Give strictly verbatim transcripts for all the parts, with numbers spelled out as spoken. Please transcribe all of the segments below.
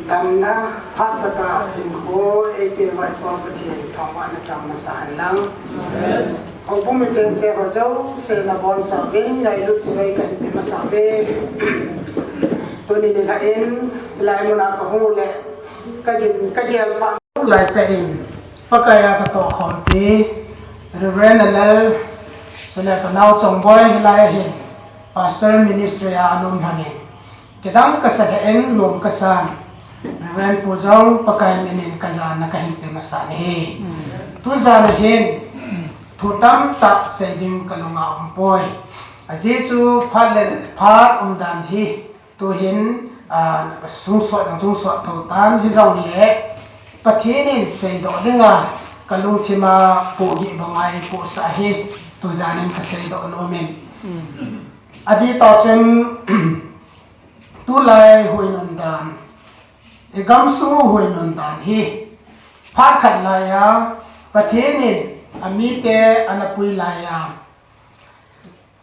Damna hatah a hinkho eipeuva i Pa Pathen thangvahna chang masa hen lang. Houbung mite te ho jouse nabonchauvin ngailut chibai kahin pe masa uve. Tuni nikho in hilai muna kahung u le kagin kagel pha lai tah in Pakai a katoh khompi Reverend Alal, chule kanao Chongboi hilai ahin Pastor Ministry a ana um lhonin. Kidang kasa lheh in nom kasan, Reverend Pu jong Pakai minin kajana kahin pe masa ahi. Tujan ahin thu tamtah sei ding kalunga umpoi. Ajeh chu phat le phat umdan hi tuhin, ah, sungsot jong sungsot thou tan, hijongle Pathen in seidoh dinga kalungthim a pohgih banga eipohsah ahi, tujan in kaseidoh nomin. Adih tah chun tulai huinun dan, i gamsung u huinun dan hi phat khat laiya Pathen in amite ana pui laiya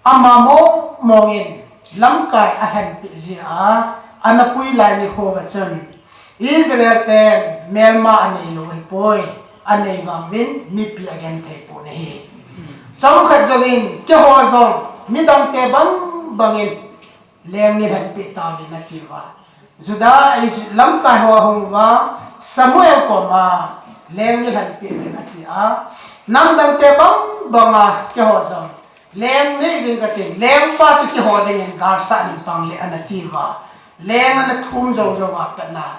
ama mong mongin lamkai alhenpeh jeh a ana pui lai nikho va chun Israel ten melma anei lou ahipoi, anei vangvin mipi agenthei pon ahi. Chomkhat jouvin keiho jong midangte bang bangin leng neilhenpeh tauvin atiuva. Judah, Egypt lamkai ho ahung uva Samuel koma leng neilhenpeh uvin atia, namdangte bang banga keiho jong leng nei uvin katin, lengpa chu keiho dingin galsat in pang le ana tiuva. Leng ana thum jou jouva patna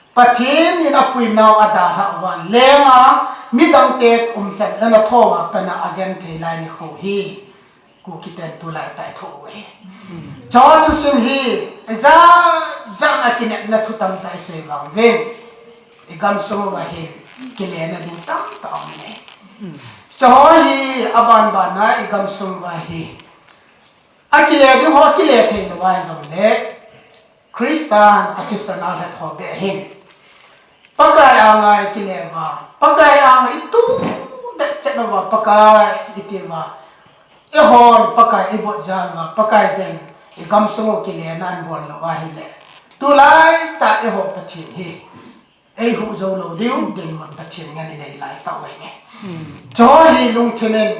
Pathen in apuinau adalhah uva, lenga midangte umchan ana thouva patna agenthei lai nikho hi Kuki ten tulai tah ithoh u ahi. Chua thusim hi ijat jat a kinepna thu tamtah isei vangvin, i gamsung uva hin kilena ding tamtah aum e. Chua hi aban bana i gamsung uva hi akile ding ho akile thei lou ahi jongle Christan athisan a lhep ho beh hin Pakai anga ikile uva, Pakai anga itu det chet uva, Pakai iti uva, eihon Pakai ibot jal uva, Pakai jeng i gamsung u kilena anbol lou ahile, tulai tah eiho Pathen hi eihuh jou lou diu dinmun Pathen ngen inei lai tah uve nge. Chua hi lungthim in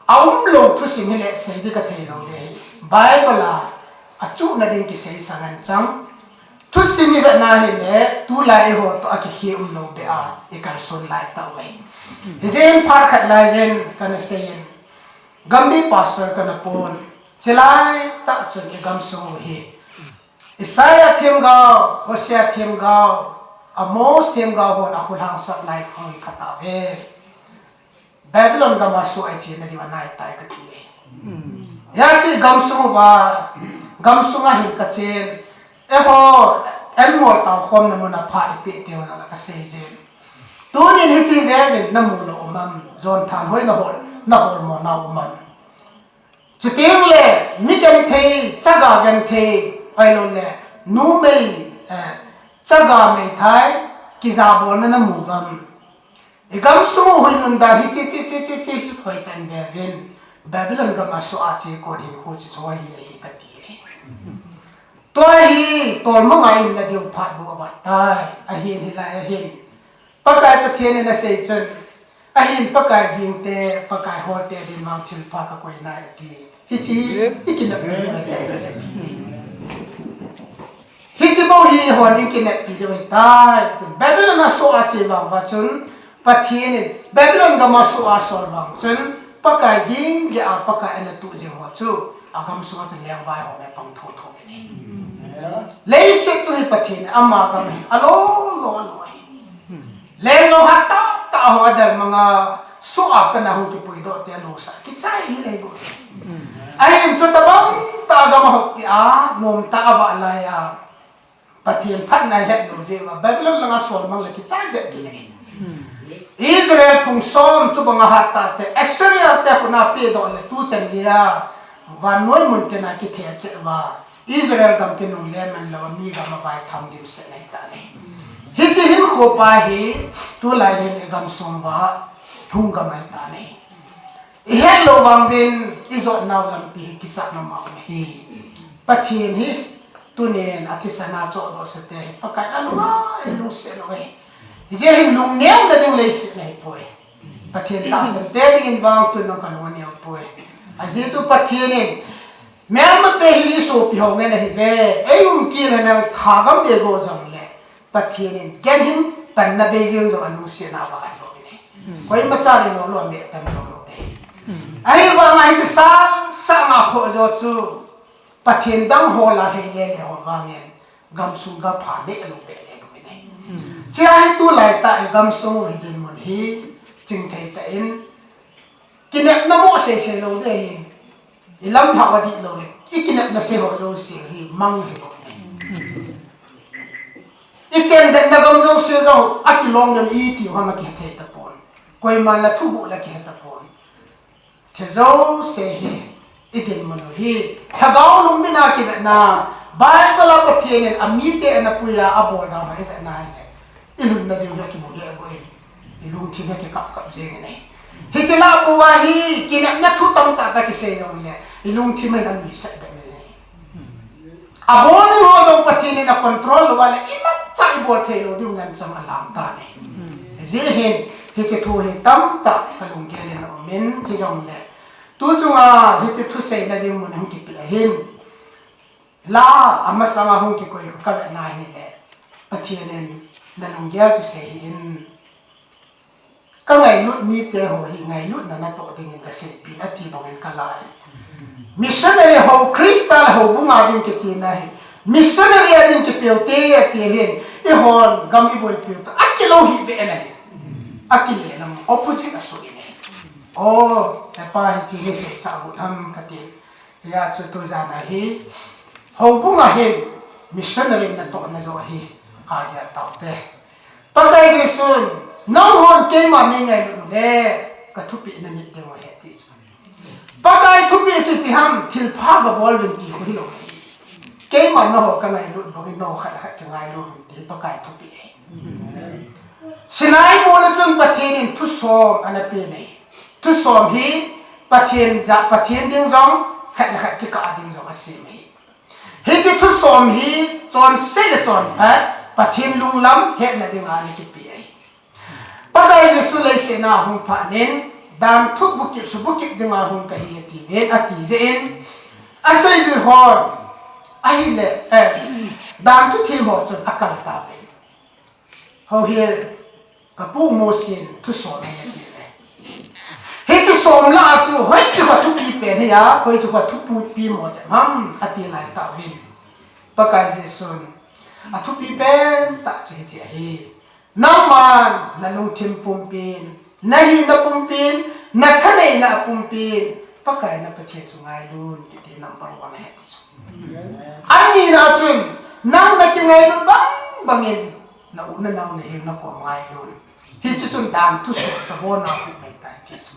aumlou thusim hile sei ding kathei lou ding ahi. Bible a achuhna ding kisei sang anchang. Thusim ivet na hile tulai eiho toh akikhe umlou beh a ikalson lai tah uve. Hijeh in phat khat lai jeh in kana sei in, Gambih pastor kana pon, chulai tah chun i gamsung u hi Isaiah themgao, Hosea themgao, Amos themgao hon akhulang sap lai khoi khat ave. Babylon gam a soh a ichena diu anaitai kati e. Hijeh chun gamsung uva, gamsung a hin kachen, eiho, anmol tao khomna mun a phat ipeh teu na la kasei jin. Tunin hiche veuvin namu lou um am, jon thanhoi nahol, nahol mo na um am. Chuteng le, mi genthei, chaga genthei, ahilou le, numei, eh, chaga meithai, kijabolna namu uvam. I gamsung u huinun dan hiche, che, che, che, che, hi hoitah in veuvin, Babylon gam a soh a che kon hinkho chu chu ahi, ahi kati e. Tua hi, tolmang a inna diu phat bou avat tai, ahin hilai ahin. Pakai Pathen in asei chun, ahin Pakai gingte, Pakai holte din vang thilpha kakoi nai ati. Hiche hi, ikineppi ding ahi. Hiche bou hi eihon ikineppi ding ahitai. Babylon a soh a che vang uva chun, Pathen in Babylon gam a soh a sol vang chun, Pakai ging gei a Pakai ana tuh jing ho chu, agamsung a chun lengvai ho le pang thotho in ahi. Leiset chu hi Pathen in ama gam ahi, alo, lo, lo ahi. Lenggam hat tah tah ho adel manga, soh a pat a hung kipuidoh te alosah, kichai hi lei go. Ahin chutabang tah a gam ahop tia, nom tah a avah lai a, Pathen phatna ahet lou jeh uva, Babylon langa sol mang le kichai bep kit ahi. Israel phung som chubanga hat tah te, Assyria te khut a pedoh le tuchan geiya, vannoi mun tina kithe cheh uva, Israel gam kinungle man lou, mi gam a vaitham dimset ahitai. Hiche hinkho pa hi, tulai hin i gamsung uva, hung gam ahitai. Ihet lou vang uvin, ijot nau lampi hi kichat mama u ahi. Pathen hi, Tunin a thisan a chohdoh sate hi Pakai a lunga i lungset lou hi. Hijeh hin lungneuna ding leiset na hipoi. Pathen tahsan te dingin vang tun jong ka lung aneo poi. Ajeh chu Pathen in melmate hi sopi ho ngen ahi ve. Ei um kit na nang thagam deh go jongle Pathen in ken hin panna bei jing jong alungset na va ahi lou in ahi. Koima cha ding lou lou a me tan lou lou te. Ahivanga hiche sang sanga khoh jo chu Pathen dang ho la hei le le ho vangin gamsung gapha le lo be le lo ne. Chia hi tulai tah i gamsung hi dinmun hi chingthei tah in kinepna mo sei sei lou ding ahi. I lam lhah a dih lou le i kinepna sei ho jouse hi mang hi lou ne. I chen det na gam jouse jong akilong den i tiu ham akihethei tapon. Koiman la thuguh la kihe tapon. Thil jouse hi i dinmun u hi Lhagao lungmin a kivetna, Bible a Pathen in amite ana puiya abol dau hi i vetna hile i lungna diu hi kimu geh go in, i lungthim hi kikap kap jeng in ahi. Hiche lah a pu a hi kinepna thu tamtah tah kisei jongle i lungthim in anuisat be in ahi. Abol ding ho jong Pathen in a control lou a le imacha ibol thei lou diu ngen chang alang tan ahi. Hijeh hin hiche thu hi tamtah ka lunggel in aum in hijongle tu chunga hiche thuseina ding mun hung kipe ahin la amasanga hung kikoi ka vetna hile Pathen in na lunggel chu sei hih in. Ka ngailut mite ho hi ngailutna natoh dingin kaseipi in ati bangin kala e. Missionary ho Christa le houbung a ding kiti na hi. Missionary a ding kipeu te ati hin. Eihon gam iboipiu toh akilou hih be na hi. Akile lam opposite asoh in ahi. O, hepa hiche hi seisah got ham kati. Hijeh chun tujan a hi houbung a hin missionary natohna joh hi kagel taute. Pakai Jesun, nanghon keima neingailut uleh, kathupeh nanit ding uve ti chu. Pakai thupeh chu ipi ham, thilpha gabol uvin ti khu hilou. Keiman nangho kangailut bangin nangho khat le khat kingailu uvin ti Pakai thupeh ahi. Sinai mol a chun Pathen in thusom ana pe ahi. Thusom hi Pathen ja, Pathen ding jong, khat le khat kikah ding jong asem ahi. Hiche thusom hi chonset le chonphat, Pathen lunglam hetna dinga ana kipe ahi. Pakai Jesu leiset a hung phat in, danthu bukit subukit dinga hung kahi ati ven, ati jeh in, aseijui hon, ahile, eh, danthu thim ho chun akal tauve. Houhil, kapu Mosi in thusom ahi ati ve. Hiche som lah a chu, hoiche kha thupi pen hi a, hoiche kha thupi mo chem ham, ati lai tauvin. Pakai Jesun, athupi pen tah chu hiche ahi. Nangman, nalungthim pumpin, nahina pumpin, nathaneina pumpin, Pakai na Pathen chu ngailun, kiti number one ahi ti chu. Anina chun, nang nakingailut bang bangin, na u na nao nahiu nakom ngailun. Hiche chun danthu sot tabona khu mai tai ti chu.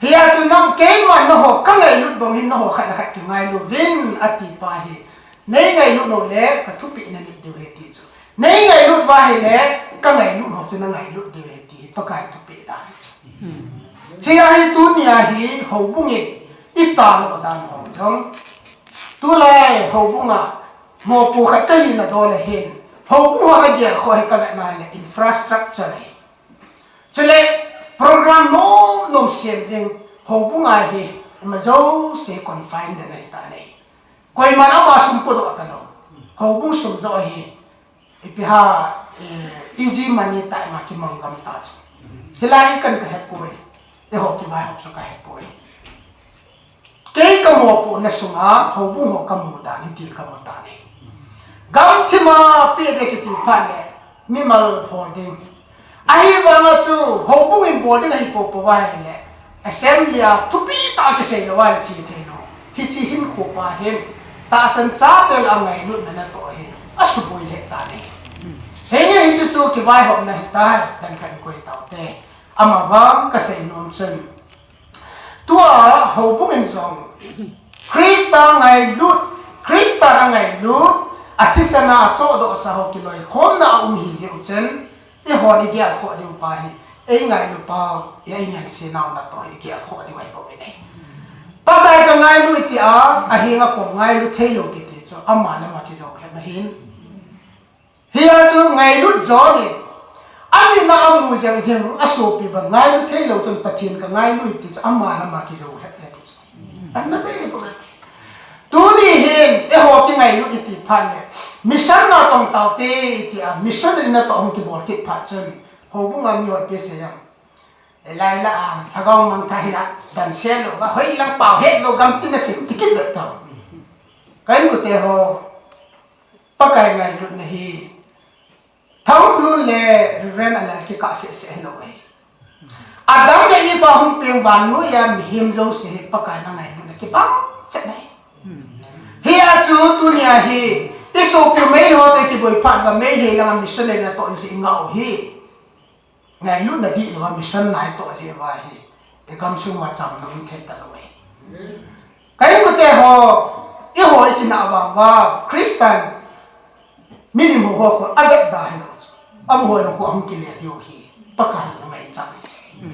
Hia chu nang keiman nangho kangailut bangin nangho khat le khat kingailu uvin ati pa hi. Neingailut uleh kathupeh nanit diu ahi ti chu. Neingailut uva ahile kangailut ho chu nangailut diu ahi ti hi Pakai thupeh dan. Hiche ahi tunia hi houbung in ichalo dan ho jong. Tulai houbung a mopo khat kahina dol ahin. Houbung ho nagel kho hi kavetna le infrastructure ahi. Chule program nom nom sem ding houbung a hi ima jouse confine den ahi tan ahi. Koiman ama sum podoh talou. Houbung sum joh ahi. Ipi ham, eh, easy money tah ima kimang gam ta chu. Hilai kan kahepoi. Eiho kivaihop chu kahepoi. Kei kamopohna sunga houbung ho kamu dan hitin kamu tan ahi. Gamthim a peh ding kiti phat le mimal hol ding. Ahivanga chu houbung in bol ding ahi popo uva ahile assembly a thupi tah kisei lou uva le che thei lou. Hiche hinkho pa hin tahsan chate lah a ngailutna natoh ahi. Asuboi lheh tan ahi. Henge hiche chu kivaihopna ahitai, dan khat koi taute. Amavang kasei nom chun Tua houbung in jong Christa ngailut, Christa angailut, athisan a achohdoh sa ho kiloikhomna aum ahi jeh u chun, eihon igel khoh diu pa hi, eingailu pau, eingansei nau natoh igel khoh diu ahi bou ahi. Pakai kangailu iti a, ahenga kom ngailu thei lou kiti. Ama le ama kijou lhep ahin. Hia chu ngailut jo ni. Amin a amu jeng jeng a sopi ba ngailut thei lou chun Pathen ka ngailut ti chu ama le ama kijou lhep e ti chu. An na be ko. Tuni hin eiho kingailut iti phat le mission na tong tau te iti a mission na to hung kibol kit phat chun houbung a mi hot pe se yang. Elai la a, lhagao mang tha hi la, dan se lo, ba hoi lang pau het lo, gam tin na sim tikit lo tau. Kain ko te ho, Pakai ngailut na hi, Thang Lun le Reverend Alal kikah seh seh lo ai. Adam le Eva hung peng vannoi a mihem jouse hi Pakai na ngailut na kibang seh nai. Hia chu tunia hi, i sopi Meitei ho te kiboi phat ba Meitei langa missionary na toh in si i ngah u hi. Ngailut na dih lou a mission na i toh jeh uva hi. I gamsung uva chamna um thei talou ahi. Kain ko te ho, eiho i kinah vang uva, Christian, milim ho ho ko avet da hilou chu. Amaho jong ko ahung kile diu hi. Pakai na mai chang hi.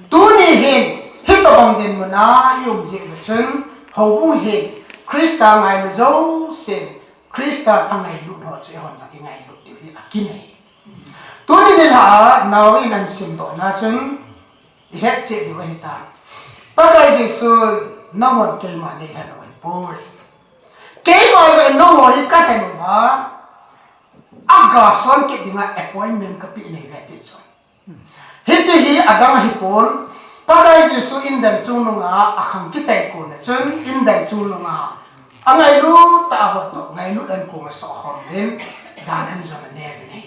Tuni hin, hitobang dinmun a i um jeh uva chun, houbung hin, Christa ngailu jousen, Christa angailut ho chu eihon jong i ngailut diu hi akin ahi. Tuni nilhah a, nao in ahin simdoh na chun, i het cheh diu ahi ta. Pakai Jesu, nahon keima nei lhen u ahipoi. Keima jong nangho hi ka lhen uva, aga son kit dinga appointment ka peh nei ve ti chu. Hiche hi adang ahipon, Pakai Jesu indan chungnunga akhang kichai kon a chun, indan chungnunga angailut tah a ho toh, ngailut an kong a soh khom in, jan an jon ane uvin ahi.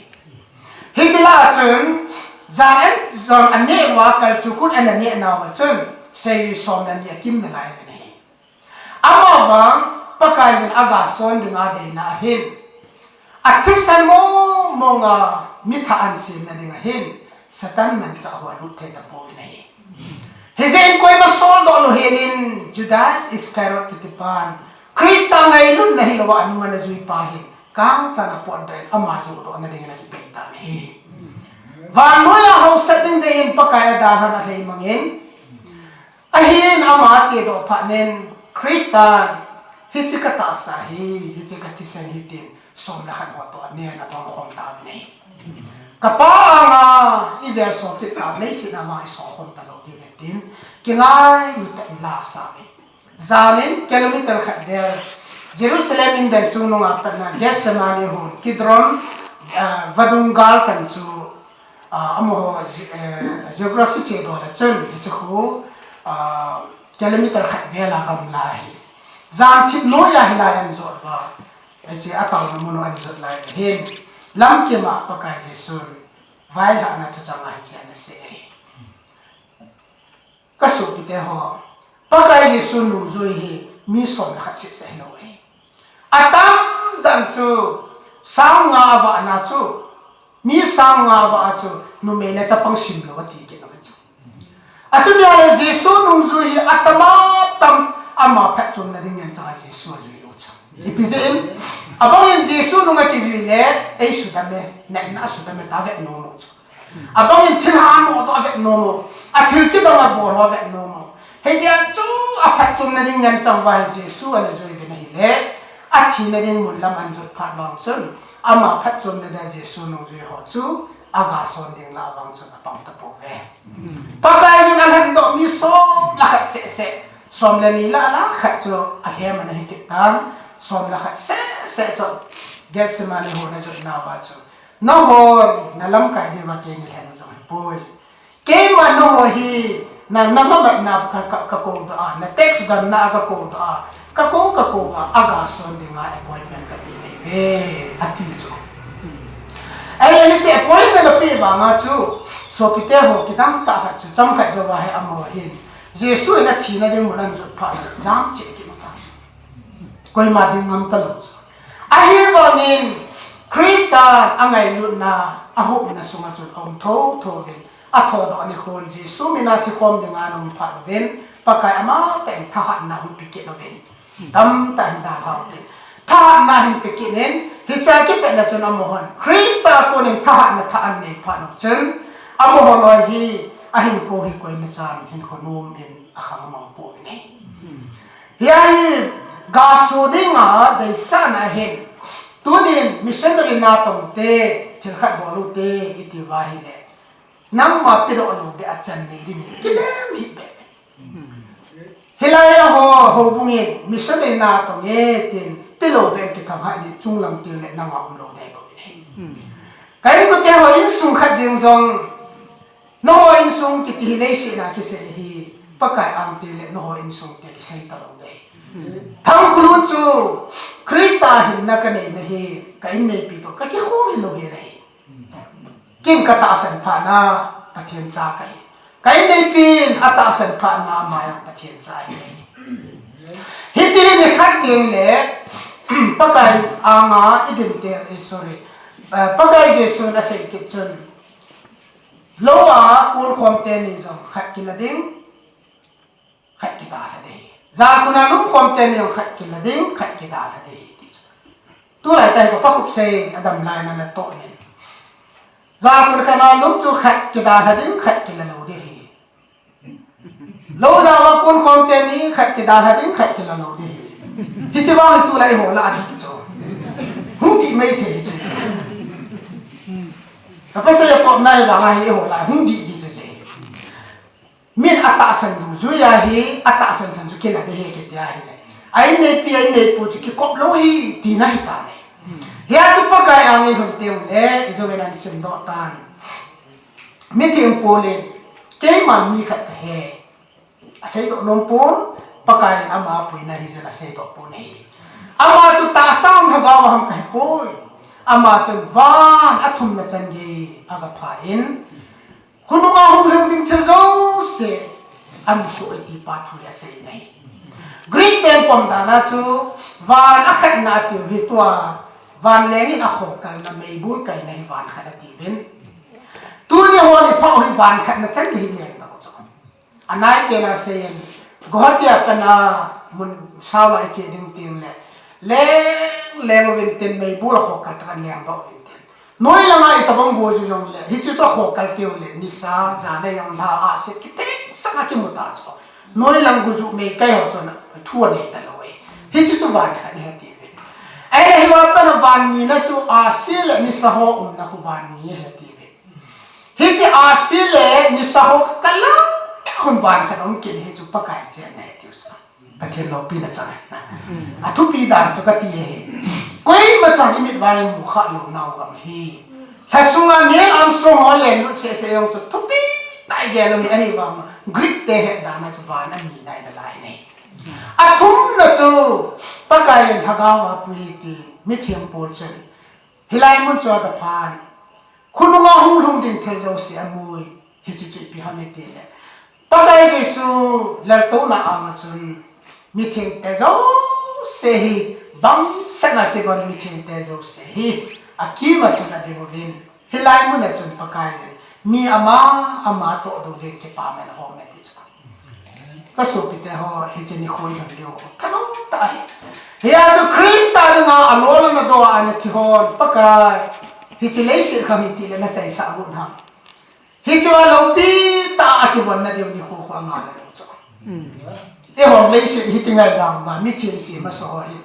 Hiche lah a chun, jan an jon ane uva kalchuh kun an ane nauva chun, seijui som le ni akim nalai uvin ahi. Amavang, Pakai jin aga son dinga adeina ahin. Athisan mong monga mi thah ahin semna ding ahin. Satan manchah ho alut thei tapoi ahi. Hijeh in koima soldoh lou helin Judas Iscariot kitipan Christa ngailutna hilouva anung ana jui pa hi. Kangchan apotdoh in ama johdohna dingin akipeh tan ahi. Vannoi a hausat ding deiyin Pakai adalhan alhei mangin. Ahin ama achedoh phat in, Christa, hiche katahsa hi, hiche kathisan hi tin, som le khat ho toh anen adong khom tauvin ahi. Kapa anga, ivel som kit tah leiset a ama isong khom talou diu ahi tin, kingailu tah in la asah e. Jan in kilometer khat vel, Jerusalem indan chungnunga patna, Gethsemane hon, Kidron, ah, vadung gal chan chu, Ah, amaho, eh, geography chedoh le chun, hiche khu, ah, kilometer khat vel a gamla ahi. Jan thip noiya hilai an jot uva, hiche ataona mun u an jot lai ahin. Lamkim a Pakai Jesun, vailhahna thuchang a hiche ana sei ahi. Ka sopite ho, Pakai Jesu nungjui hi mi som le khat seh seh hilou ahi. Atam dan chu, sang nga avahna chu, mi sang nga avah a chu, numei le chapang simlou ati kit lou chu. Achuti ahile Jesu nungjui hi atam atam ama phatchomna ding ngen chang a Jesu ajui u chu. Ipi jeh in, abang in Jesu nung akijui le, ei sudam e, natna asudam e tia avet nom u chu. Abang in thilha anodoh avet nom u. Athil kidang abol ho avet nom u. Hijeh a chu aphatchomna ding ngen chang uva hi Jesu ana jui uvin ahile. Athina ding mun lam an jot phat vang chun. Ama phatchomna dia Jesu nungjui ho chu aga son ding lah vang chun apang tapouve. Pakai in alhendoh mi som le khat seh seh. Som le ni lah lah khat chu alhem ana hi kit tan. Som le khat seh seh chu Gethsemane hon ajotna uva chu. Nahon, na lamkai diuva kei nei lhen u jong ahipoi. Keima nangho hi, na, na mamatna ka, ka, ka koudoh a, na text danna a ka koudoh a, ka kou, ka kou a, aga son dinga appointment ka pe nei uve, ati chu. Ahile hiche appointment apeh vanga chu, sopite ho kidang tah khat chu, chomkhat jouva hi amaho hin, Jesu in athina ding mun an jot phat le, jam cheh kit u ta chu. Koima ding ngam talou chu. Ahivangin Christa angailutna, ahopna sunga chun aum thotho uvin, athodoh nikho in Jesu mina thikhom dinga ana um phat uvin, Pakai amatah in thahatna hung pe kit uvin. Tamtah in dalha uvin. Thahatna ahin pe kit in, hichea kipatna chun amahon Christa konin thahatna thah ahin nei phat u chun, amaho loi hi, ahinkho hi koima chan hinkho nom in akhang amang pouvin ahi. Hia hi, Gasu dinga deisahna hin, tunin missionary natong te, thil khat bol ute, iti uva ahile, nangma pedoh lou beh a chan nei dingin kilem hih beh. Hilai a ho, houbung in missionary natong e tin, pelou beh in kithang hih le chunglang teng le nanga umlou nei bou ahi. Ka inkote ho insung khat jeng jong, nangho insung kiti hi leiset a kisei ahi, Pakai ang teng le nangho insung te kisei talou ding ahi. Thangkulu chu Christa hinna kanei na hi, ka inneipi toh kakikholh hilou hi ahi. Ken katahsan phat na Pathen cha kahi. Ka inneipin atahsan phat na ama jong Pathen cha ahi. Hiche hi nikhat teng le Pakai anga idin teng, eh, sorry, eh, Pakai Jesun asei kit chun, lou a kon khom teni jong khat kila ding, khat kidalha ding ahi. Jalkhun a lum khom teni jong khat kila ding, khat kidalha ding ahi, ti chu. Tulai tah hi pa khup sei, adam lai na natoh nin. Jalkhun khat a lum chu khat kidalha ding, khat kila lou ding ahi. Lou jao a kon khom teni khat kidalha ding, khat kila lou ding ahi. Hiche vang hi tulai ho lah a dih chu. Hung dih mai thei chu chu. Ka pasal a totna hi vang ahi ho lah hung dih dih chu chu. Min atahsan dungjuia hi, atahsan san chu kila ding ahi kiti ahile, a inneipi, a inneipu chu kikop lou ahi, tina ahitai. Hia chu Pakai angin hung teng le, ijou in ahin simdoh tan. Mitheng Paul in, keiman mi khat kahi, aseidoh nom pon, Pakai in ama apuina ahi jeh in aseidoh pon ahi. Ama chu tahsa ham lhagao ham kahepoi. Ama chun van athumna chan gei agapha in, khonunga hung lhung ding thil jouse amusoh e ti pa thu hi asei ahi. Greek ten pom dan a chu van akhatna atiu hi tua, van leng in akhokalna meibol kaina hi van khat atiuvin. Tuni hon iphah u hi van khatna chan gei hi lengdoh chu. Anaipen a seiyin, Guwahati a pat a mun sao lai che ding teng le, leng leng uvin tin meibol akhokal tah a lengdoh uvin tin. Noilang a itobang go ju jongle, hiche chu akhokal teu le, nisa, jan a jong lha, ahsi, kiteng sanga kimu ta chu. Noilang go ju meikai ho chun thu anei talou e. Hiche chu van khat ahi atiuvin. Ahile hiva pat a van nina chu ahsi le nisa ho umna khu van ni ahi atiuvin. Hiche ahsi le nisa ho kalah a hun van khat aum kit hi chu Pakai chenna ahi tiu chu. Pathen loupina chang ahi na. Athupi dan chu kati ahi. Koima chan imit vang in mu kha lou nau gam ahi. Lhasunga Neil Armstrong ho lenlut seh seh jong chu thupi tah a igel u ahi, ahivang Greek te het dan a chu van anina ahi nalai ahi. Athumna chu Pakai in lhagao a apui ahi ti mitheng Paul chun hilai mun chu agaphan, khonunga hung lhung ding thil jouse amui, hiche chu ipi ham itile, Pakai Jesu laltouna anga chun, mithengte jouse hi, bangsetna kivon mithengte jouse hi, akima chun ading uvin, hilai mun a chun Pakai in, mi ama, ama toh ding jeng kipaman ahom e ti chu. Ka sopite ho, hiche nikho hi lhon leu, thanom tah ahi. Hia chu Christa dinga alol ana doh a ana thi hon, Pakai, hiche leiset kham hi tile nachaisah got ham. Hiche a loupi tah a kivonna diu nikho khu angai lou chu. Eiho leiset hi ti ngai vang ma, mi thiem che masa ho hi,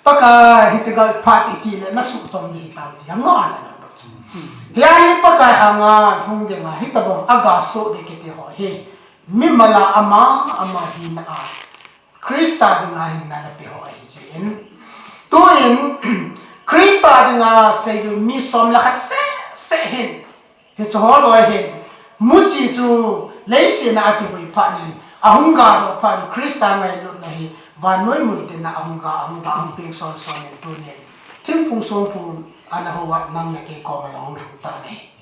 Pakai, hiche gal phat hi tile nasuh chom ding hitam ti angai lou chu. Hia hi Pakai anga hung dinga hitobang aga soh ding kiti ho hi, mimal a ama, ama hina a Christa dinga hinna nape ho ahi jeh in. Tuin, Christa dinga seiding mi som le khat seh seh hin, hiche ho loi hin, muchi chu leiset a akivui phat in, ahung gadoh phat in, Christa ngailutna hi vannoi mun tin a ahung ga, ahung ga, ahung peng son son in tunin. Thingphung songphung ana hou a nang le kei koma jong hung lhung tan ahi.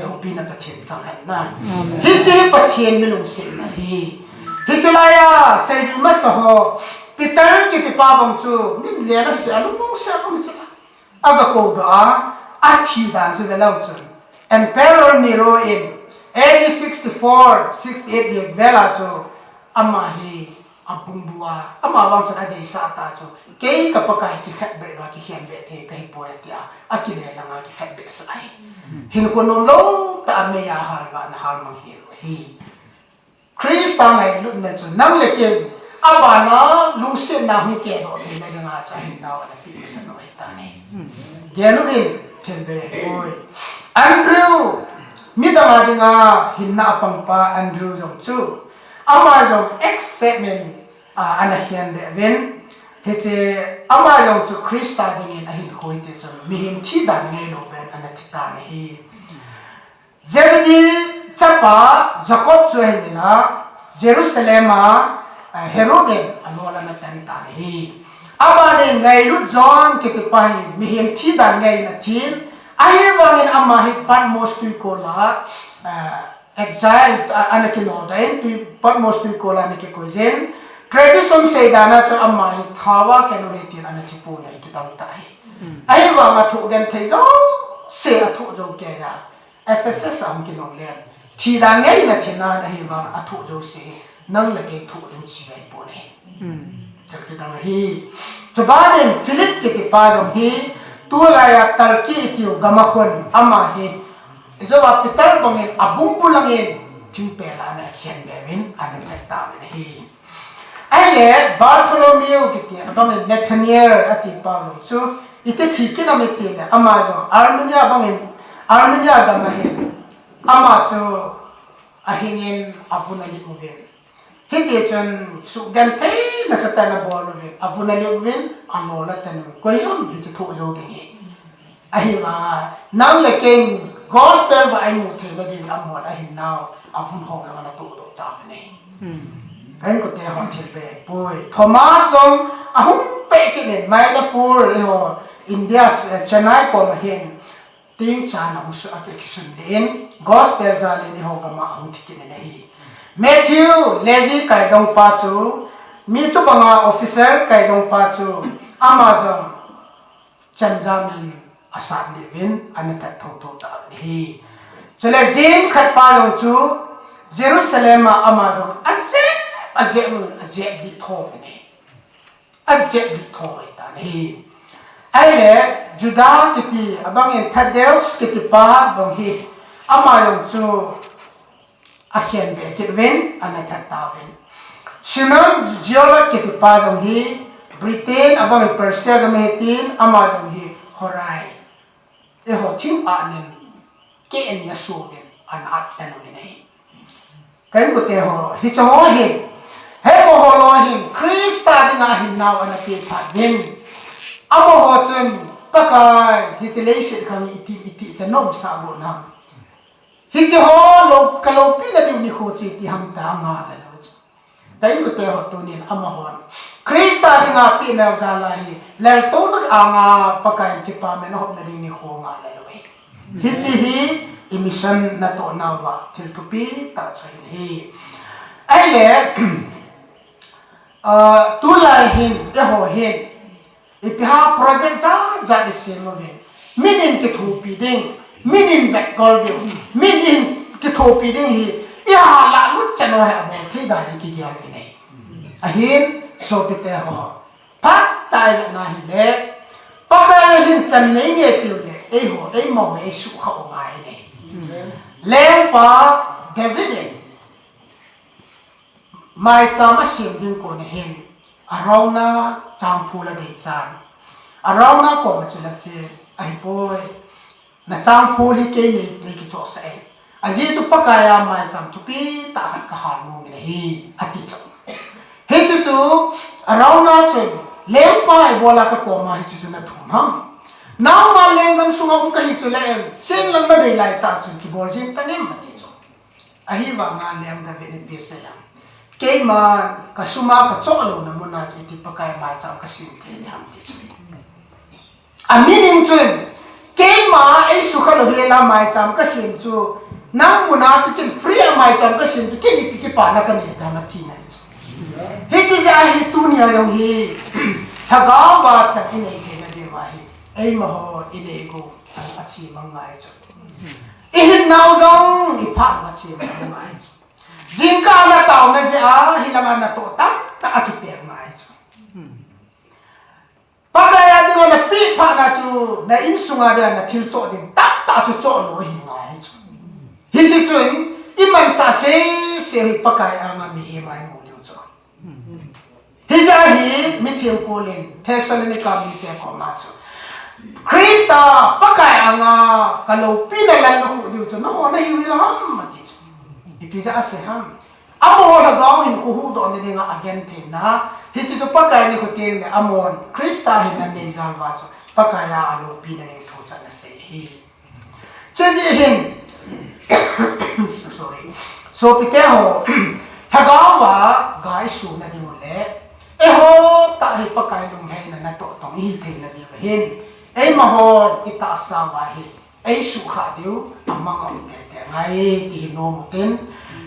Loupina Pathen chang hen na. Hiche Pathen mi lungsetna ahi. Hiche laiya, seiding masa ho, Peter kitipa bang chu, min len asea, lungmong sea, lungmong sea. Aga koudoh a, athi dan chu velou chun. Emperor Nero in A D sixty-four, sixty-eight vel a chu, ama hi abungbu a, ama vang chun adeisah ta chu, kei ka Pakai kikhetbeh lou a kikhenbeh thei kahipoi atia, akile langa kikhetbeh sah ahi. Hinkho nomlou tah a meiya halvah na halmang hel u ahi. Christa ngailutna chu nang le ken Abana lungsetna hung kedoh theina dinga chu ahinnau ana peh masat u ahitan ahi. Gel uvin, thil bei ahipoi. Andrew, midang a dinga hinna apangpa Andrew jong chu, ama jong excitement, a, ana hian be uvin. Hiche ama jong chu Christa dingin ahinkho hite chun mihem thi dan ngailou pen ana thi tan ahi. Zebedee chapa Jacob chu ahin ina, Jerusalem a, eh, Herod in alol ana tan tan ahi. Abana Ngailut John kitipa hi mihem thi dan ngai in athin, ahivangin ama hi Patmos twikol a, eh, exile, a, ana kinodoh in, twi, Patmos twikol a ana kikoiyin. Tradition seidan a chu ama hi thao a kinoh ahi tin ana thipon ahi, kidang tah ahi. Ahivanga thoh genthei jouse athoh jou kei a, Ephesus a hung kilhon le, thi dan ngai in athi nan ahivang athoh jouse hi nang le kei thoh ding chu ahipoi. Thil kidang ahi. Chubanin Philip kitipa jong hi, tulai a Turkey itiu gam a khun ama hi, ijou a Peter bangin abul bul langin thingpel a ana khen be uvin ana that tauvin ahi. Ahile Bartholomew kiti abangin Nathanael atipa jong chu, iti thi kit nam itile ama jong Armenia bangin, Armenia gam a hin ama chu ahingin avun alip uvin. Hitichun sugenthei nasatah in abol uvin, avun alip uvin, alol atan uvin. Koi ham hichu thoh jou ding hi? Ahivanga nang le kei gospel va imu theina dingin amahon ahinnau avun hong jong ana tohdoh tauvin ahi. Ka inkote hon thil bei ahipoi. Thomas jong ahung peh kit in Mylapore, eiho India, eh, Chennai kom a hin, tingchan ahung su, akisun le in, gospel jal in eiho gam a ahung thi kit in ahi. Matthew, Levi kaidongpa chu, mi chubanga officer kaidongpa chu, ama jong chemjam in asat le uvin, ana that thotho tauvin ahi. Chule James khatpa jong chu, Jerusalem a ama jong ajep, ajep, ajep dih tho uvin ahi. Ajep dih tho ahitan ahi. Ahile Judah kiti abangin Thaddeus kitipa bang hi, ama jong chu akhen be kit uvin, ana that tauvin. Simeon Zealot kitipa jong hi, Britain abangin Persia gam ahi tin, ama jong hi Horai, eiho thing a nin, keh ni aso uvin, ana at tan uvin ahi. Ka inkote ho, hiche ho hin, amaho loi hin Christa dinga ahinnau ana peh phat uvin. Amaho chun Pakai, hiche leiset khang iti, iti cha nomsah bou nam. Hiche ho lou, kaloupina diu nikho chu iti ham tia angai lou chu. Ka inkote ho, tunin amahon Christa dinga pehna jal a hi, laltouna anga Pakai in kipana ahopna ding nikho angai lou ahi. Hiche hi i mission natohna uva thil thupi tah chu ahi. Ahile, ah, tulai hin, eiho hin, ipi ham project jat jat isem uvin, min in kithopi ding, min in vetkol ding, min in kithopi ding hi, iha lalut chan uva hi abol thei dan in kigel uvin ahi. Ahin, sopite ho, phatah a ivet na hile, Pakai a hin chan nei nge tiu le, eiho, eima ho, eisukha u ngai ahi. Lengpa David in maicham asem ding kon a hin, Arauna changphul adei chan, Arauna kom a chun ache, ahipoi, na changphul hi kei nei, nei kichohsah e. Ajeh chu Pakai a maicham thupi tah khat kahal nom in ahi, ati chu. Hichu chu, Arauna chun, lengpa, ibola kakom a hichu chu nathum ham? Nangma lenggam sunga um kahi chule, chenlang nadei lai tah chun kibol jeng tangem, ati chu. Ahivanga leng David in ipi asei ham? Keiman kasum a kachoh louna mun a chu iti Pakai maicham kasem thei ding ham, ti chu. A meaning chun, keima eisukha lou hel a maicham kasem chu, nang mun a chu ken free a maicham kasem chu, ken ipi kipana kanei ding ham, ati ahi chu. Hiche jeh a hi tunia jong hi, lhagao a chan inei theina diuva hi, eima ho inei gou a, achim angai chu. Ihinnau jong iphat uva achim angai chu. Jingkah a nataona jeh a, hilanga natoh tamtah akipeng ngai chu. Pakai a dinga napeh phat na chu, na insunga dinga nathil choh ding tamtah chu choh lou ahi ngai chu. Hiche chun, imansah sese hi Pakai anga mihem a imu diu chu. Hijeh hin mitheng Paul in Thessalonica mite koma chu, Christa Pakai anga kaloupina lallukhuh diu chu nangho nahiu hilou ham ati chu. Ipi jeh a asei ham? Amaho lhagao hinkho huhdoh nadinga agentheina, hiche chu Pakai nikho tengle amahon Christa hin anei jal uva chu Pakai a aloupina ding thu chu ana sei ahi. Chujeh hin, sorry, sopite ho, lhagao a ga isuhna ding u le, eiho tah hi Pakai lunglhaina natoh tong ihi theina diu ahin, eimahon itahsa uva hi eisuhkhah diu amang aum teitei ngai ti hi nom utin.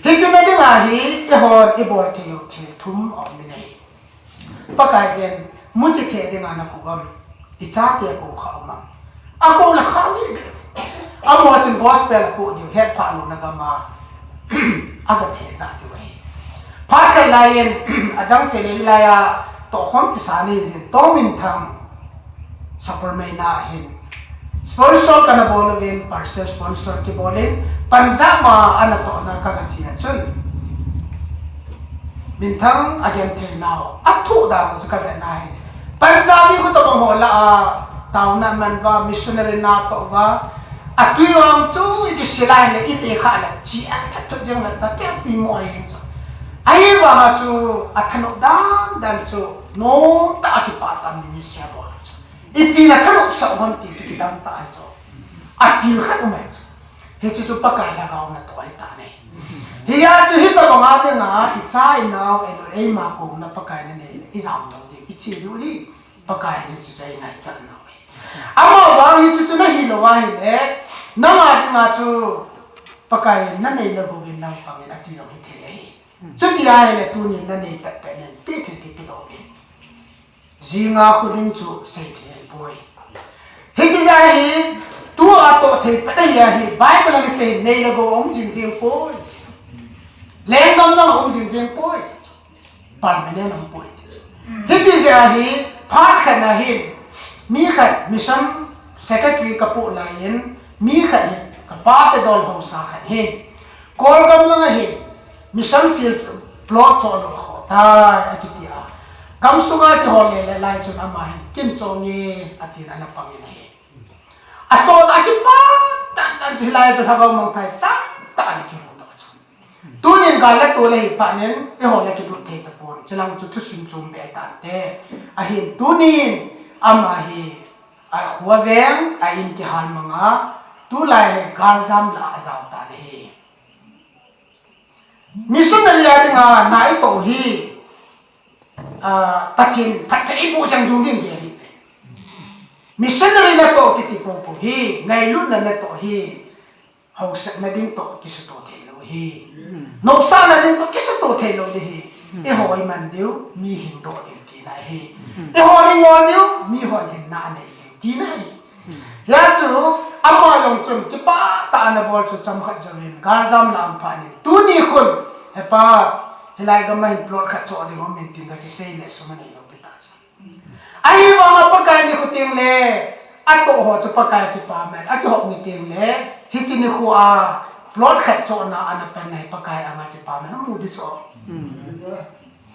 Hiche na dinga hi eihon ibol thei u thil thum aum in ahi. Pakai jen, muchi thei dinga nakou am, ichate kou kha um am? Akou le kha mi be. Amaho chun gospel akou diu, hetphah louna gam a aga thejah diu ahi. Phat khat laiyin, adang seilel laiya tohkhom kisa nei jin, Tominthang Superman a hin sponsor kana bol uvin, parcel sponsor kibol in, Punjab a ana tohna kaga che a chun, minthang agenthei nau, athoh dan u chu kavet na hi, Punjabi khu tobang ho lah a taona aman uva, missionary na atoh uva, atui vang chu ikisil a ahile, ite kha le chi athat thut jeng uve, tia pi mo ahi chu. Ahivanga chu athanop dan dan chu, nomtah a kipah tah a ministry abol chu. Ipi nathanop sah u ham ti chu kidang tah ahi chu. Apil khat um ahi chu. Hichu chu Pakai lhagao natoh ahitai. Hia chu hitobanga dinga icha inao, eilou eima kouna Pakai nanei le ijam lou diu, iche diu hi Pakai in hichu chu eingaichat nau ahi. Amavang hichu chu nahilou ahile, nanga dinga chu Pakai in nanei nagouvin nang pangin ati lou hithei ahi. Chuti ahile tunin nanei petpet nin, pe thei ti pedoh uvin. Jinga khu ding chu seithei ahipoi. Hiche jeh a hi, tua toh thei pet ahi ahi, Bible a nasei nei le gou aum jingjeng poi. Lenggam jong aum jingjeng poi. Permanent aum poi. Hiti jeh a hi, phat khat na hin, mi khat mission secretary kapoh laiyin, mi khat hin, kapa te dol haosa khat hin, Kolgam langa hin, mission field plot choh lou akhoh tai, akiti a. Gamsunga kihol le le lai chun ama hin, kin choh nge, atin ana pangin ahi. Achoh a kipah tah tah chu hilai chu lhagao mangthah tamtah ana kimu tah chu. Tunin gal le tol ahi phatnin, eiho le kilut thei tapon, chulang chu thusim chom be tante. Ahin tunin, ama hi, akhu aveng, a in kihal manga, tulai hi galjam lah a ajao tan ahi. Missionary a dinga na itoh hi, ah, Pathen phatthei iboh chang jong ding gel ahi. Missionary natoh kiti popo hi, ngailutna natoh hi, haosatna ding toh kisutoh theilou ahi. Nopsahna ding toh kisutoh theilou ding ahi. Eiho iman diu, mi hingdoh diu tina ahi. Eihon ingol diu, mihon hinna anei diu tina ahi. Hia chu, ama jong chun kipah tah a ana bol chu chomkhat jouvin, galjam lah a um phatnin, tuni khun, hepa, hilai gam a hin plot khat choh ding um in tin kakisei le sum anei lou pi tah chu. Ahivanga Pakai nikho tengle, atoh ho chu Pakai kipaman, akihop ni tengle, hiche nikho a plot khat chohna ana panna hi Pakai anga kipaman, amu ding chu.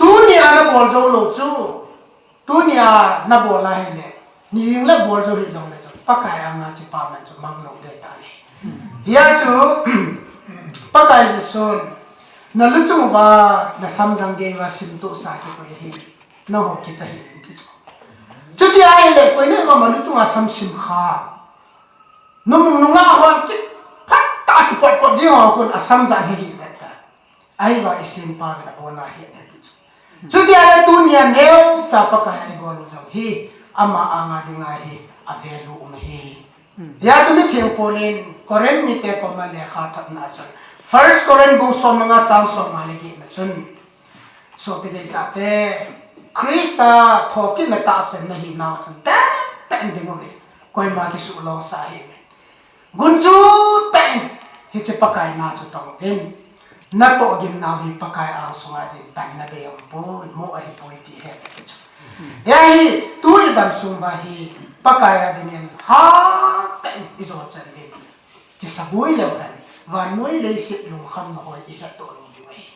Tuni a nabol jou lou chu, tuni a nabol ahile, nijing le bol jou hih jongle chu, Pakai anga kipaman chu mang lou ding ahitai. Hia chu, Pakai Jesun, naluchung uva, nasamjang gei uva simtohsa kikoi ahi. Nangho kicha hih in ti chu. Chuti ahile, koima imacha luchunga sam sim kha. Numei nungah hon kiphat tah a kipotpot jing ho khun asam jat hi hih beh ta. Ahivang isempa vin abona ahi ti chu. Chuti ahile tunia neocha Pakai a ibol u jong hi, ama anga dinga hi, avalue um ahi. Hia chu mitheng Paul in Corinth mite koma lekha thotna chun, First Corinth bung som le nga chang som nga le get na chun, sopi deitahte, Christa thokit le tahsan nahinau chun, tah tah in ding uvin, koima kisuhlhong sah hih uvin. Gunchu tah in, hiche Pakai na chu tong uvin. Natoh gimnau hi Pakai angsunga ding panna bei aumpoi, moh ahipoi ti he ti chu. Hia hi, tu idam sung uva hi, Pakai a dingin hatah in ijo chan uvin. Kisaboi leu hen, vannoi leiset lungkhamna hoi ihetdoh lou diu ahi.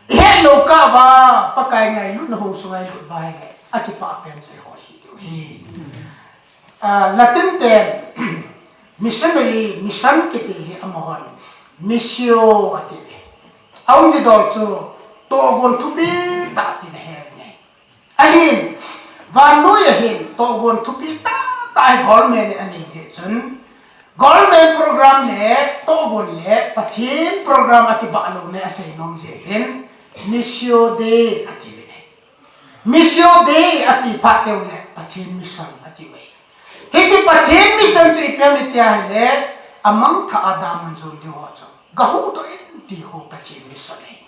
Hello ka va, Pakai ngailutna hung sunga ilut va hi, akipah pen chu eiho hi diu ahi. Ah, Latin ten, missionary, mission kiti hi amahon, missio ati. Aum ji dol chu, tohgon thupi tah tina ahi. Ahin, vannoi a hin, tohgon thupi tah tah hi government in anei jeh chun, government program le, tohgon le, Pathen program akibah louna asei nom jeh hin, missio Dei ati uve. Missio Dei ati phat teng le, Pathen mission ati uve. Hiche Pathen mission chu ipi ham itia ahile, amangthah a damun jon ding ho chu gahuhdoh in ti ho Pathen mission ahi.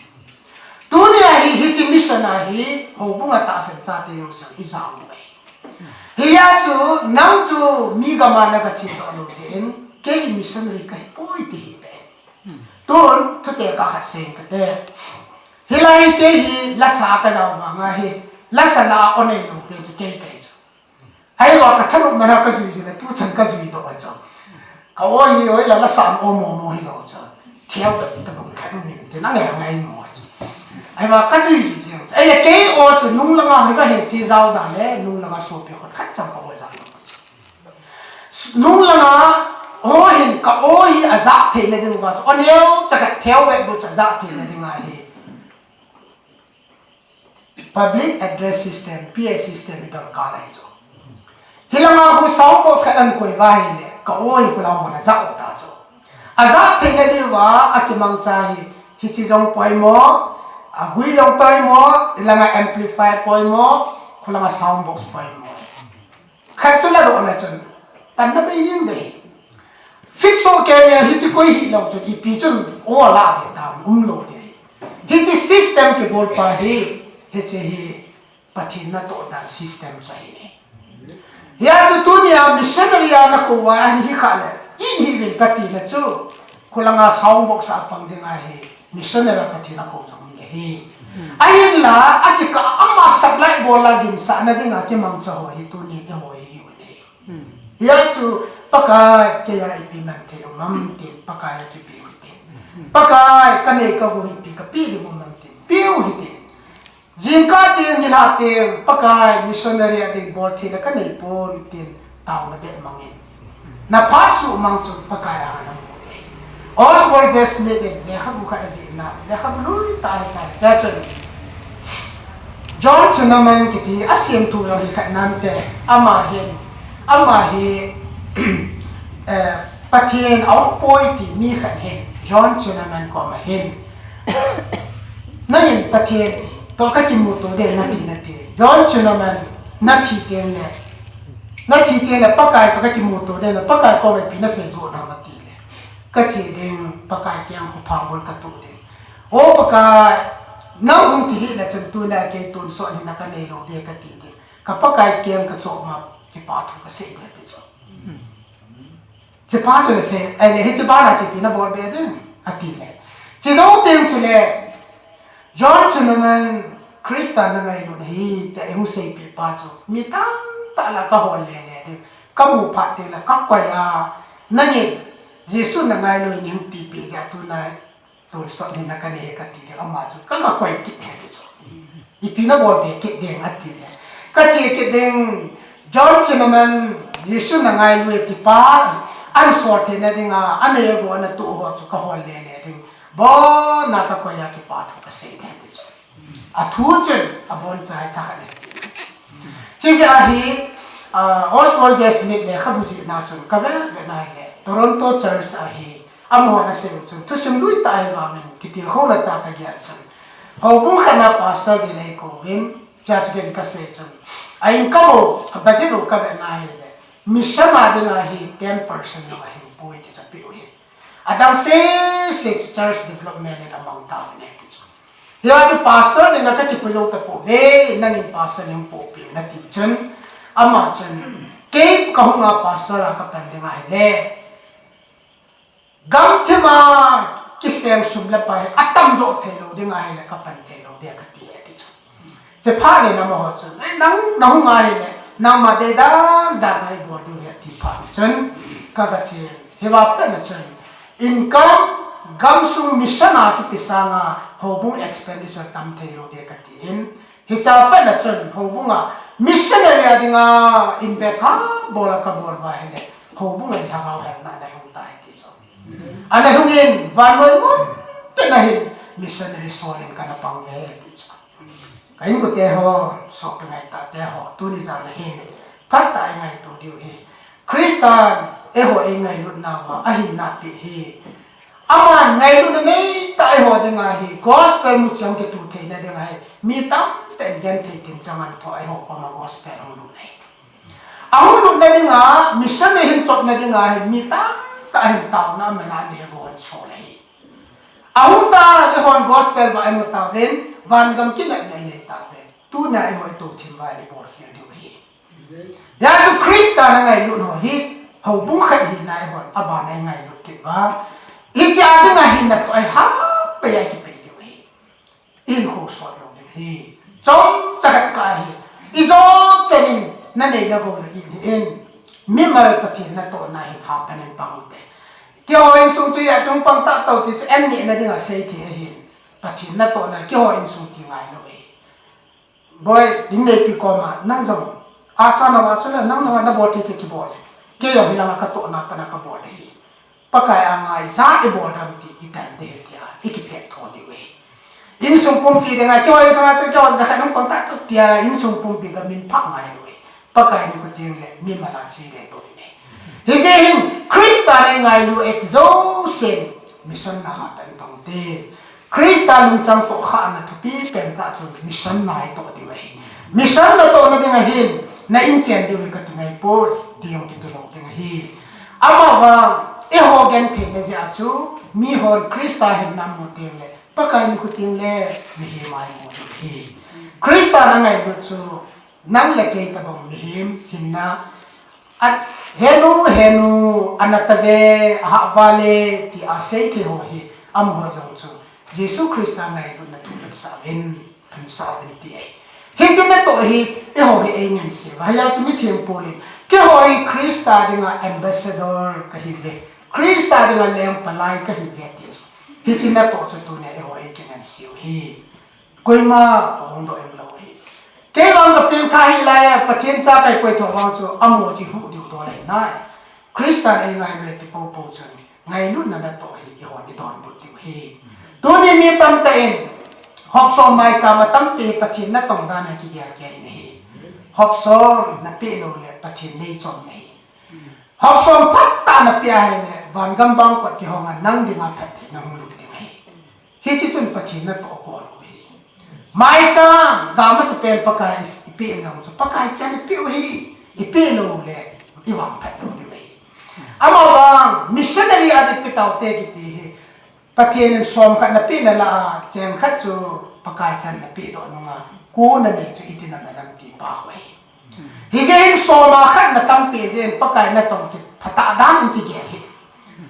Tunia hi, hiche mission a hi, houbung a tahsan chate jong sang ijao u ahi. Hijeh chun, nang chu mi gam a nagache doh lou jeh in, kei missionary kahipoi ti hih beh in. Tun, thuteh khat seiyin kate. Hilai hi kei hi lasa kajao vang ahi, lasa la a o neilou te chu kei kahi chu. Ahivang kathanop man a kajui jui le, tuchan kajui doh ahi chu. Ka o hi, oi la, lasa a o momo hilou chu. Theu bep tabang khat um in, tin angai angai mo ahi chu. Ahivang kajui jui jeng chu. Ahile kei o chu nung langa hiva hin che jao dan le, nung langa sopi khut khat chang ka o jao lou chu. Nung langa o hin ka o hi ajah theina diuva chu, o neocha khat theu bep bou chu ajah theina dinga hi public address system, P A system hi dorkar ahi chu. Hilanga khu sound box khat ahin koi uva ahile, ka o hi khulang hon ajah u ta chu. Ajah theina diuva akimangcha hi, hiche jong poimo, agui jong poimo, hilanga amplifier poimo, khulanga sound box poimo. Khat chu ladoh le chun, panna bei ding dei. Fix soh kei nge hiche koi hilou chun, ipi chun, o la ding tam, umlou ding. Hiche system kibol pa hi, hiche hi Pathen natoh dan system chu ahi. Hijeh chun tunia missionary a nakou uva ahi kha le, in hivin kati le chu, khulanga sound box a pang ding ahi, missionary a Pathen akou jong um ding ahi. Ahinla, akikah a ama supply bol a ginsahna dinga kimangcha ho hi tuni eiho hi ahi. Hijeh chun, Pakai, keia ipi man thei um am tin, Pakai a kipe u hitin. Pakai, kanei kago hi ipi kapeh ding um am tin, peh u hitin. Jingkah teng, nilhah teng, Pakai, missionary a ding bol thei le kanei pon tin, taona beh mangin. Na phat suhmang chun Pakai a na mu ding. Oswald J. Smith in lekhabu khat ajihna, lekhabu lui tah ahitai. Chuchun John Chinaman kiti asemthu jong hi khat nante, ama hin, ama hi, eh, Pathen aumpoi ti mi khat hin, John Chinaman koma hin. Nangin Pathen toh kakimuto ding nati nati. John Chinaman, nathi teng le, nathi teng le Pakai toh kakimuto ding le, Pakai koma ipi nasei got ham ati le, kache ding, Pakai keng khophang bol katoh ding. O Pakai, nang hung thi hih le chun tuna kei tonsot hina kanei lou ding kati ding. Ka Pakai keng kachop ma, kipa thu kasei ding ati chu. Hichepa chule sei, ahile hichepa na chu ipi nabol be ding, ati le. Chejou teng chule, John Chinaman Christa nangailun ahi, tia eihung seipeh pa chu, mi tamtah lah a kahol lele ding. Kamu phat teng le kakoi a, nangin Jesu nangailu in eihung tipeh jeh a tuna tonsot hina kanei e kati ding, ama chu kakoi kit e ati chu. Ipi nabol be kit ding ati le. Kache kit ding, John Chinaman, Jesu nangailu e tipa, ahin sol theina dinga, anei ago anatoh ho chu kahol lele ding. Abona kakoi a kipa thu kasei ding ati chu. Athu chun, abonchai thakhat e ati. Chijeh a hi, ah, Oswald J. Smith lekhabu jihna chun, kavet vet na hile, Toronto Church a hi, amahon asei u chun, thusim lui tah ahi vangin, kitilkhouna tah kagel chun. Houbung khat na pastor ding eikouvin, chea chu ken kasei chun. A income u, a budget u kavet na hile, mission a dinga hi ten percent jong ahung poi ti chu apeh u ahi. Adang sese chu church development in amang tauvin ahi ti chu. Hijeh chun pastor dinga kakipui jou tapouve, nangin pastor in hung pohpeh un ati chun. Ama chun, kei kahunga pastor a kapan ding ahile, gamthip a kiseng sum le pai hi atamjo theilou ding ahile kapan theilou ding kati e ati chu. Chephat in amaho chun, eh, nang nahung ahile, nangma dei dan dan a ibol diu ahi ati phat chun, ka, kache, hiva pet na chun, income gamsung mission a kipe sanga houbung expenditure tam thei lou ding kati in, hiche a pat a chun houbung a missionary a dinga invest habol a kabol uva ahile houbung a lhagao helna ana lhung tai ti chu. Ana lhung in vannoi mun tin a hin missionary sol in kana pang uve ti chu. Ka inkote ho, sopi ngaitah te ho, tuni jan a hin phatah a i ngaito diu hi. Christan eiho eingailut nauva ahinna pi hi. Aman ngailutna neitah eiho dinga hi gospel muchi hung kitu theina dinga hi mi tamtah in genthei tin chang an tho eiho koma gospel hung lut ahi. Ahung lutna dinga, mission a hin chotna dinga hi mi tamtah hin taona aman a nei gon sol ahi. Ahung ta, eihon gospel va imu tauvin, vangam kinepna inei tauvin. Tunia eiho ito thim va ibol khel diu ahi. Hijeh chun Christa a ngailut ho hi, houbung khat hina eihon, abana ingailut kit uva. Hiche a dinga hin natoh a hi, hapei a kipe diu ahi. Ihinkho sot lou ding ahi. Chomcha khat kahi. Ijo chan in, nanei nagou le in hi in. Mimal Pathen natohna hin hapan in pang ute. Keiho insung chu hia chung pang tah tao ti chu, an nehna dinga sei thei ahin. Pathen natohna keiho insung ti ngai lou ahi. Boi, Dingneipi koma, nang jong, acha nao a chu le, nang nao a nabol thei thei kibol le. Kei jong hilanga katohna pana kabol le hi. Pakai a ngai jat ibol dam ti, itan ding ahi tia, ikiphet tho diu ahi. Insung pumpi dinga, keiho insung a chu keiho jakhat hung pang tah tu tia, insung pumpi ka min phah ngai lou ahi. Pakai nikho teng le, mimal a che le tou ding ahi. Hijeh hin, Christa a ngailut jouse, mission na hatah in pang ute. Christa lungchang tohkhahna thupi pen tah chu mission na itoh diu ahi. Mission natohna dinga hin, na inchen diu hi kati ngai poi, ti jong kiti lou ding ahi. Amavang, eiho gentheina jeh a chu, mihon Christa hinna amu teng le, Pakai nikho teng le, mihem a imu diu ahi. Christa a ngailut chu, nang le kei tabang mihem hinna, a, henu, henu, ana tave, ahah vale, tia sei thei ho hi, amaho jong chu, Jesu Christa ngailutna thu lhunsah uvin, lhunsah uvin ti ahi. Hiche natoh hi, eiho hi eingansei uva. Hijeh chun mitheng Paul in, keiho hi Christa dinga ambassador kahiuve. Christa dinga lengpalai kahiuve ti chu. Hiche natoh chu tunia eiho eikingansei u ahi. Koima ahung doh em lou ahi. Kei vang kapeng tha hih lai a, Pathen cha kahi koi tho vang chu, amaho chu ihuh diu dol ahi nai. Christan eingailut ti poupou chun, ngailutna natoh hi, eihon idonbut diu ahi. Tuni mi tamtah in, hopsom maicham a tampi Pathen natong dan a kigel kei in ahi. Hopsom napeh lou le Pathen neichom nahi. Hopsom phatah napeh ahile, vangam bangkot kihong a nang dinga phatthei nahung lut ding ahi. Hiche chun Pathen natoh kol u ahi. Maicham, ga masapen Pakai ipeh lou chu, Pakai chan ipeh u ahi, ipeh lou le, ivangphat lou diu ahi. Amavang, missionary a ding pe taute kiti hi, Pathen in som khat napeh nalai a, cheng khat chu Pakai chan napeh doh nunga, ko nanei chu iti naman am ti pa ho ahi. Hijeh hin som a khat natampi jeh in Pakai natong ti phatah dan in kigel hi.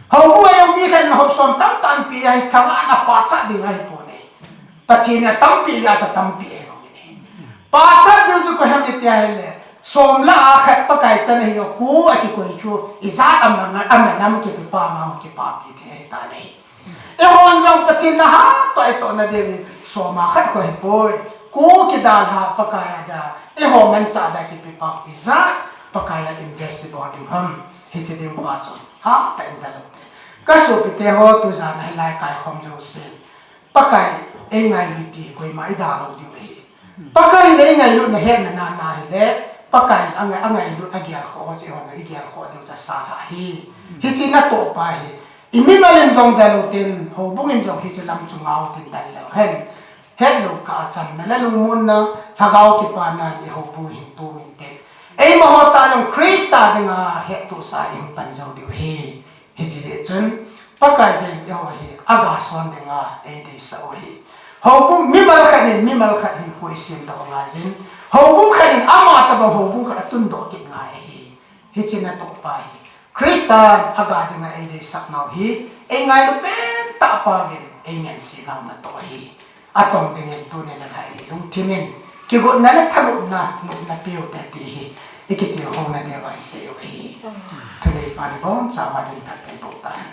Houbung a jong mi khat in hopsom tamtah in pe ahi, thangvahna pachat ding ahipon e. Pathen in atampi jeh a chu tampi ahi bou in e. Pachat ding chu koi ham iti ahile, som lah a khat Pakai chan ahi o, ko akikoi chu, ijat aman, aman am kiti pa ma kipapi thei ahitan ahi. Eihon jong Pathen na hatoh itohna diu hi, som a khat koi ahipoi. Ko kidalha Pakai a dia, eiho manchah dia kipe pa ijat Pakai a invest ibol diu ham. Hiche ding pa chu hatah in dalou te. Ka sopite ho, tujan a hilai kaikhom jousen, Pakai eingailut ti koima idalou diu ahi. Pakai in eingailut na hetna nana hile, Pakai in angai, angailut agel khoh ho chu eihon igel khoh diu chu asa lha ahi. Hiche natoh pa hi, imimal in jong dalou tin, houbung in jong hiche lam chu ngau tin dal leu hen. Hetlou kah a chamna le lungmonna, lhagao kipana in ihoubung hin tum inte. Eima ho tah jong Christa dinga hettohsah a ihung pan jou diu ahi. Hiche jeh chun, Pakai jeng eiho hi, aga son dinga eideisah u ahi. Houbung mimal khat in mimal khat hinkho eisem doh ngai jin, houbung khat in ama tabang houbung khat atundoh kit ngai ahi. Hiche natoh pa hi, Christan aga dinga eideisah nau hi, eingailu pen tah pa uvin, eingansei nau natoh ahi. Atong dingin tunin nalhai lungthim in, kigotna le thanopna, nopna peu te ti hi, ikiti hou na diuva isei u ahi. Thunei pa ni boncha ma din phatthei boh tahen.